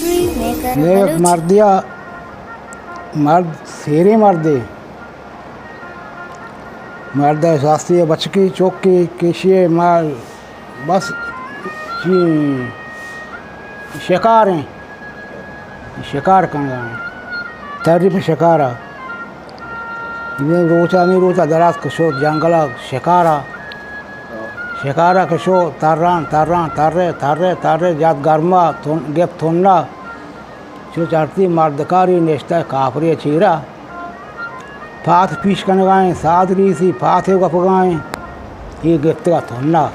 یک مردیا، مرد، سیریں مردے، مرد ءِ ساستی ءَ بچکی چوکی کشی ءَ مال بس چی شکار ایں، شکار کنگا ایں، تری پہ شکار ءَ۔ اے روچ ءَ، ہمے روچ ءَ دراز کشو جنگل ءَ شکار ءَ، شکار ءَ کشو تران، تران، ترے، ترے، ترے، جات گرما، تن-، گپ تھنا۔ چو چارتی مردکاری نشتہ کاپری چیرا۔ پات پیش کنگائیں، ساد ریسی، پاتے گپگائیں۔ یہ گپتگا تھنا۔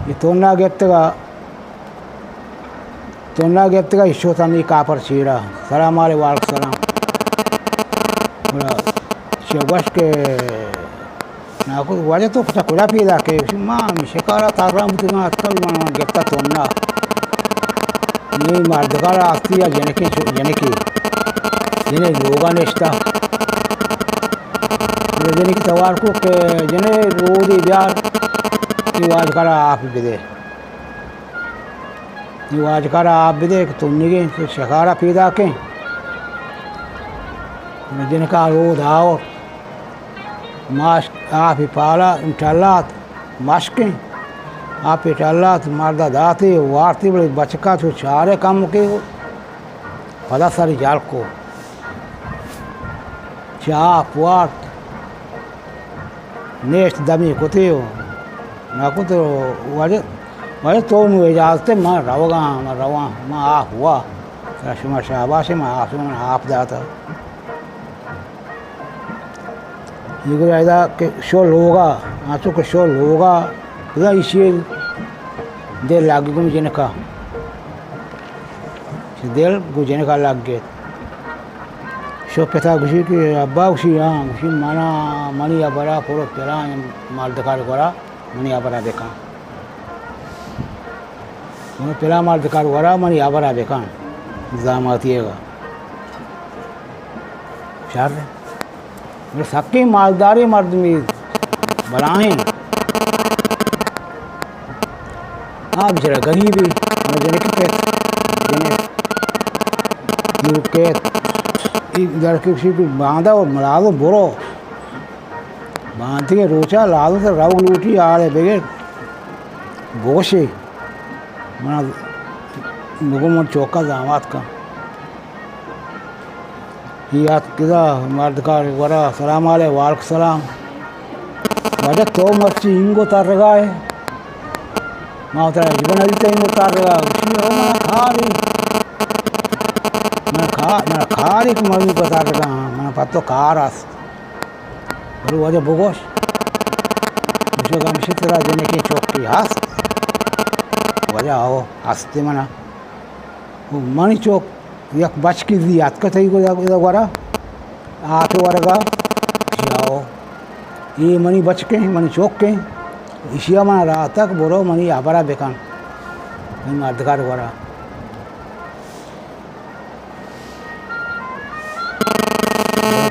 یہ تھنا گپتگا، تھنا گپتگا، ایشو تھا می کاپر چیرا۔ سلام علیکم، وعلیکم سلام۔ گڑا چہ گوش کہ ناکو، واجہ تو کجا، کجا پیدا کئے؟ گوشی، ما ہمے شکارا تران بوتگاں، اتکاں، من گپتا تھنا۔ نی مردکار آستی یا جنکے چو-، جنکے۔ جنے لوگا نشتا۔ جنے توار کو کہ جنے رودی بیار، یہ واجکارا آپ بدے۔ یہ واجکارا آپ بدے کہ تنگیں، تو شکارا پیدا کیں۔ جنکا رود آور۔ ماش آپ پالا ٹلات، مشکیں۔ آپ ٹلات، مردا داتی، وارتی، بلے بچکا چو چارے کم کے، پدا سری جال کو۔ چہ آپ وارت، نیشت دمی کتی و نہ کت و واجہ، واجہ تو نو اجازت، من روگاں، من رواں، من آپ وا۔ شما شاباش، من آپ، من آپ داتا۔ یہ گڑا ادا کہ شو لوگا، آنچو کہ شو لوگا، بزاں ایشی دل لگ گم جنکا۔ چہ دل گو جنکا لگ گیت۔ شو پتا گوشی کہ ابا گوشی، ہاں، گوشی منا، منی ابرا پورو پلان مردکار گورا، منی ابرا بکن۔ من پلان مردکار گورا، منی ابرا بکن۔ زاماتی گا۔ شر۔ بلے سکیں مالداریں مردمے بلاہیں۔ آ بچارہ گریبے، ہمے جنک کیت، جنک نور کیت۔ اے درکشی کہ باندا و لازم برو۔ بانتگیں روچا لازم ترا روگ لوٹی، آلے بگر بگوشے۔ منا بگو من چوکا زامات کن۔ اے اتک ادا مردکار گورا، سلام علیکم، وعلیکم سلام۔ واجہ تو مرچی اینگو ترگا ئے؟ ما ترا ہچبر ندیتہ اینگو ترگا۔ گوشی، او منا کاری، منا کا-، منا کاری کہ من اینگو ترگا، ہاں، منا پہ تو کار است۔ بلے واجہ بگوش۔ گوشگ ہمیشی ترا جنکیں چوکے ہست؟ واجہ ہو، ہستی منا۔ و منی چوک یک بچکی زی اتکہ تئی گورا، ادا گورا آپے ورگا، گوشی، آؤ، اے منی بچکیں، منی چوکیں، اشیا منا راہ تک برو منی ہبرا بکن، منی مردکار گورا۔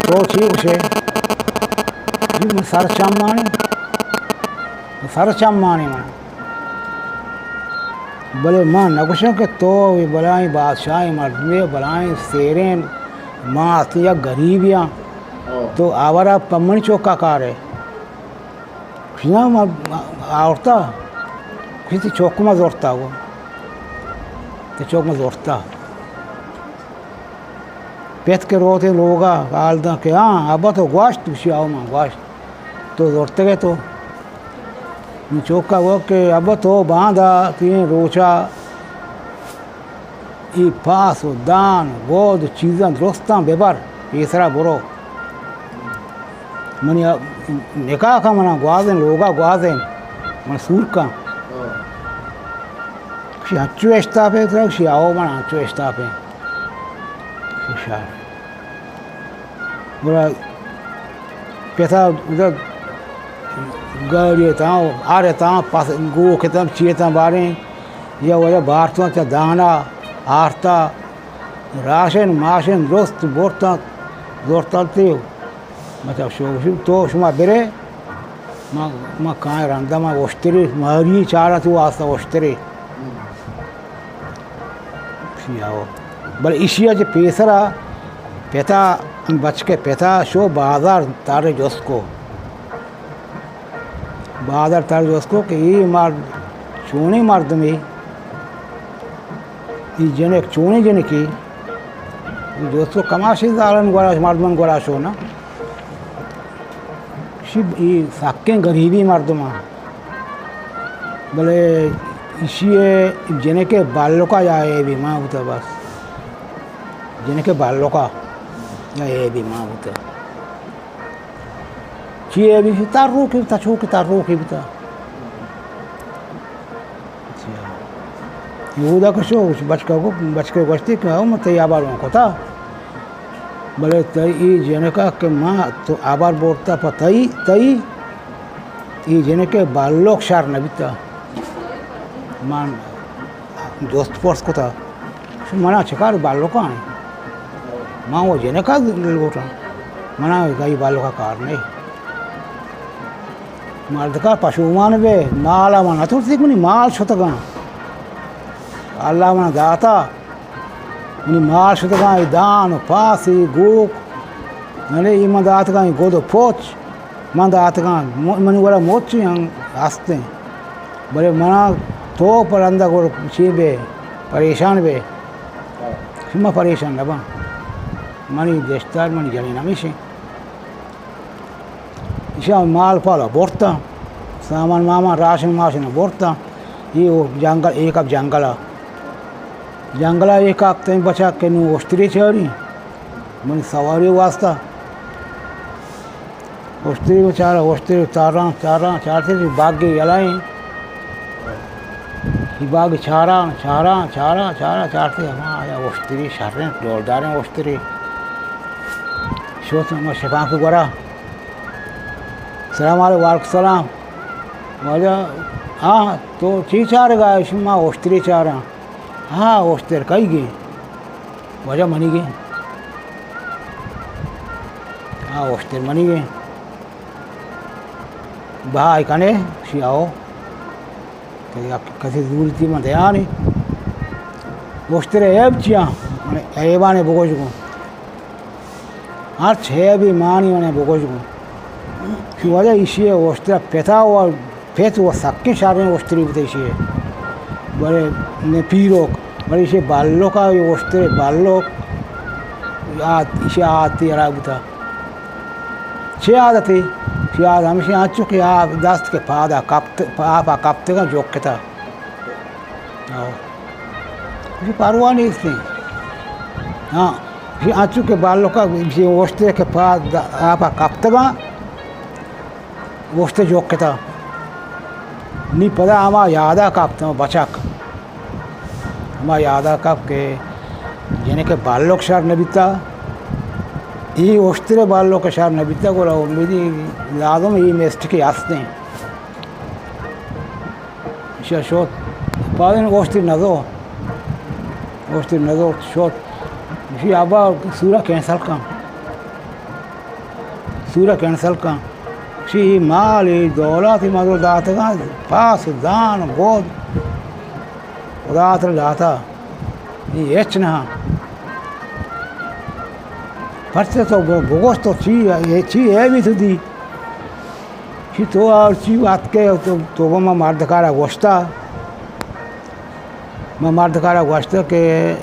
تو چی گوشے؟ جی من سر چمانی، سر چمانی من۔ بلے من نہ گوشاں کہ تو اے بلاہیں بادشاہیں مردمے، بلاہیں سیریں، ما ہستیں یک گریبے آں۔ ہاں۔ تو آورا پہ منی چوکا کارے۔ گوشی نا، ما آورتا۔ گوشی تئی چوک ما زورتا گو۔ تئی چوک ما زورتا۔ پت کہ روتیں لوگا حال داں کہ ہاں، ابا تو گوشت؟ گوشی آؤ من گوشت۔ تو زرتگ ئے تو؟ من چوکا گو کہ ابا تو باندا تئی روچا اے پاس و دان، گود، چیزاں درستاں ببر، پیسرا برو۔ منی نکاح کا منا گوازیں، لوگا گوازیں، من سور کن۔ گوشی ہنچو اشتاپے ترا؟ گوشی آؤ من ہنچو اشتاپیں۔ گڑا پتا ادا گاڑی تاں، آر تاں، پس گوک تاں، چی تاں باریں، یا وجہ بارتاں چہ دانا، آرتا، راشن ماشن درست برتاں، زرتاں تیو۔ مطلب شو، شو، تو شما برے، ما، ما کائیں رندا ما اشتری، ماری چارا تو واسطہ اشتری۔ بلے ایشی ءَ چہ پیسرا پتا، بچکے پتا شو بازار تر جست کو۔ بازار تر جست کو کہ اے مرد چونیں مردمے، اے جنک چونیں جنکے۔ جست کو کماشی زالن گورا، مردمن گورا شو نا۔ شی اے سکیں غریبی مردم آں۔ بلے ایشی ءِ جنک ءِ بالک ءَ یا عیبے مان بوتہ بس۔ جنک ءِ بالک ءَ یا عیبے مان بوتہ۔ چی عیبے؟ تروکے بوتہ، چوکہ تروکے بوتہ۔ اچھا۔ یہودا کشو، بچکا گو، بچکے گوشتی کہ ہاں، من تئی آبار ون کتا۔ بلے تئی اے جنکا کہ ما تو آبار برتا پہ تئی، تئی اے جنکے بالک شر نہ بیتا۔ من جست پرس کتا، منا چکار بالکا ہیں؟ ما وہ جنکا لوٹاں، منا گئی بالکا کار نہیں۔ مردکا پشومان بے، مالا من نترسی، منی مال شتگاں۔ اللہ من داتا، منی مال شتگاں، اے دان و پاس، اے گوک، ننے اے من داتگاں، اے گد و پوچ من داتگاں، م-، منی گورا موچی ہم ہستیں۔ بلے منا تو پرندہ گور چی بے، پریشان بے، شما پریشان نباں۔ منی دشتار، منی جنین ہمیشیں۔ ایشاں مال پالا برتاں، سامان مامان، راشن ماشن برتاں۔ اے او جنگل، اے کپ جنگل ءَ۔ جنگل ءَ اے کپ تئیں بچک کہ نوں اشتری چاری، منی سواری واسطہ۔ اشتری چارا، اشتری چاراں، چاراں، چارتے باگے یلائیں۔ اے باگ چاراں، چاراں، چاراں، چاراں، چارتے ہما آیا اشتری شریں، ڈولداریں اشتری۔ شوت ہما شپانک گورا۔ سلام علیکم، وعلیکم سلام۔ واجہ، ہاں، تو چی چارگا؟ شما اشتری چاراں۔ ہاں، اشتر کئی گے؟ واجہ منی گے۔ ہاں، اشتر منی گے۔ بہا کنے، شی آؤ۔ کہ یک کسی زورتی من دیانی۔ اشتر عیب چیاں؟ من عیبانے بگوش گوں۔ ہرچ عیبی مانی من بگوش گوں۔ کہ واجہ ایشی اشتر پتا و پت و سکیں شریں اشتری بوتہ ایشی۔ بلے نے پیروک، بلے ایشی بالوکا اشتر بالوک، آت، ایشی آتی ارا بوتہ۔ چے عادتے؟ چے عادت ہمیشی انچو کہ آ دست کہ پادا کپت، آپ ءَ کپتگاں جوکتا۔ ہو۔ ایشی پرواہ نیستیں۔ ہاں، ایشی انچو کہ بالوکا، ایشی اوشتے کہ پاد آپ ءَ کپتگاں، اوشتے جوکتا۔ نی پدا ہما یادا کپت، ہما بچک۔ ہما یادا کپ کہ جنک ءِ بالک شر نہ بیتا، اے اشتر ءِ بالک شر نہ بیتا، گڑا امیدی لازم اے مسٹکے ہستیں۔ ایشی ءَ شوت، پادن اشتر نزو، اشتر نزو شوت۔ ایشی ابا سورا کینسل کن۔ سورا کینسل کن۔ شی مال، اے دولت، اے مدر داتگاں، پاس، دان، گود، خدا ترا داتا۔ اے ہچ نہ۔ پرچہ تو ب-، بگوش تو چی، اے چی ہے بھی تو دی۔ چی تو اور چی بات کے تو، تو ما مردکارا گوشتا۔ ما مردکارا گوشتا کہ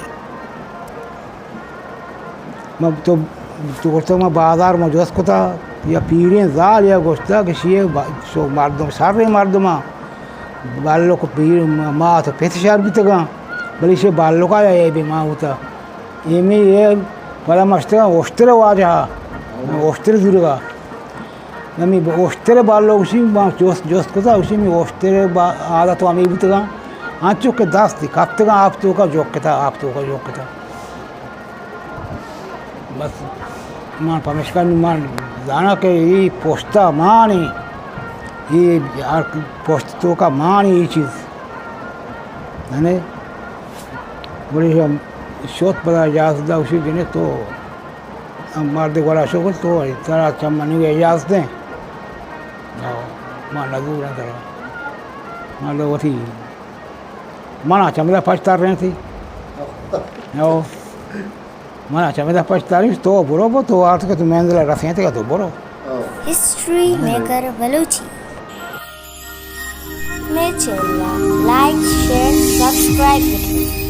ما تو، تو گوشتگ ما بازار ما جست کتا، یا پیریں زال یا گوشتا کہ شیے با-، شو مردم، شریں مردماں، بالک پیر، مات پت شر بیتگاں، بلے شے بالکا یا اے بیمار ہوتا۔ ایمی اے پدا مشتگاں اشتر واجہ، اشتر زورگا۔ ہمے اشتر بالو گوشی، ما جست، جست کتا، گوشی، ہمے اشتر با-، عادت ہمے بوتگاں۔ انچو کہ دست کپتگاں، آپ توکا جوک کتا، آپ توکا جوک کتا۔ بس، من پمیشکا نوں من زاناں کہ اے پشتا مانی، اے ہر پشت توکا مانی اے چیز۔ ننے، گڑا شوت پدا اجازت دا، گوشی، جنے تو ہم مردے گورا شو کت، تو ترا چہ منی اجازت دیں۔ ہو، ما نزوراں ترا۔ ما لو وتی، منا چمدا پچ تر رہتی۔ او، من چمیدا پشت داریش، تو برو، بو تو آرت کہ تو منزل رسینت کہ تو برو۔ History maker Balochi. مئے چینل ءَ لائک، شیئر، سبسکرائب بکن۔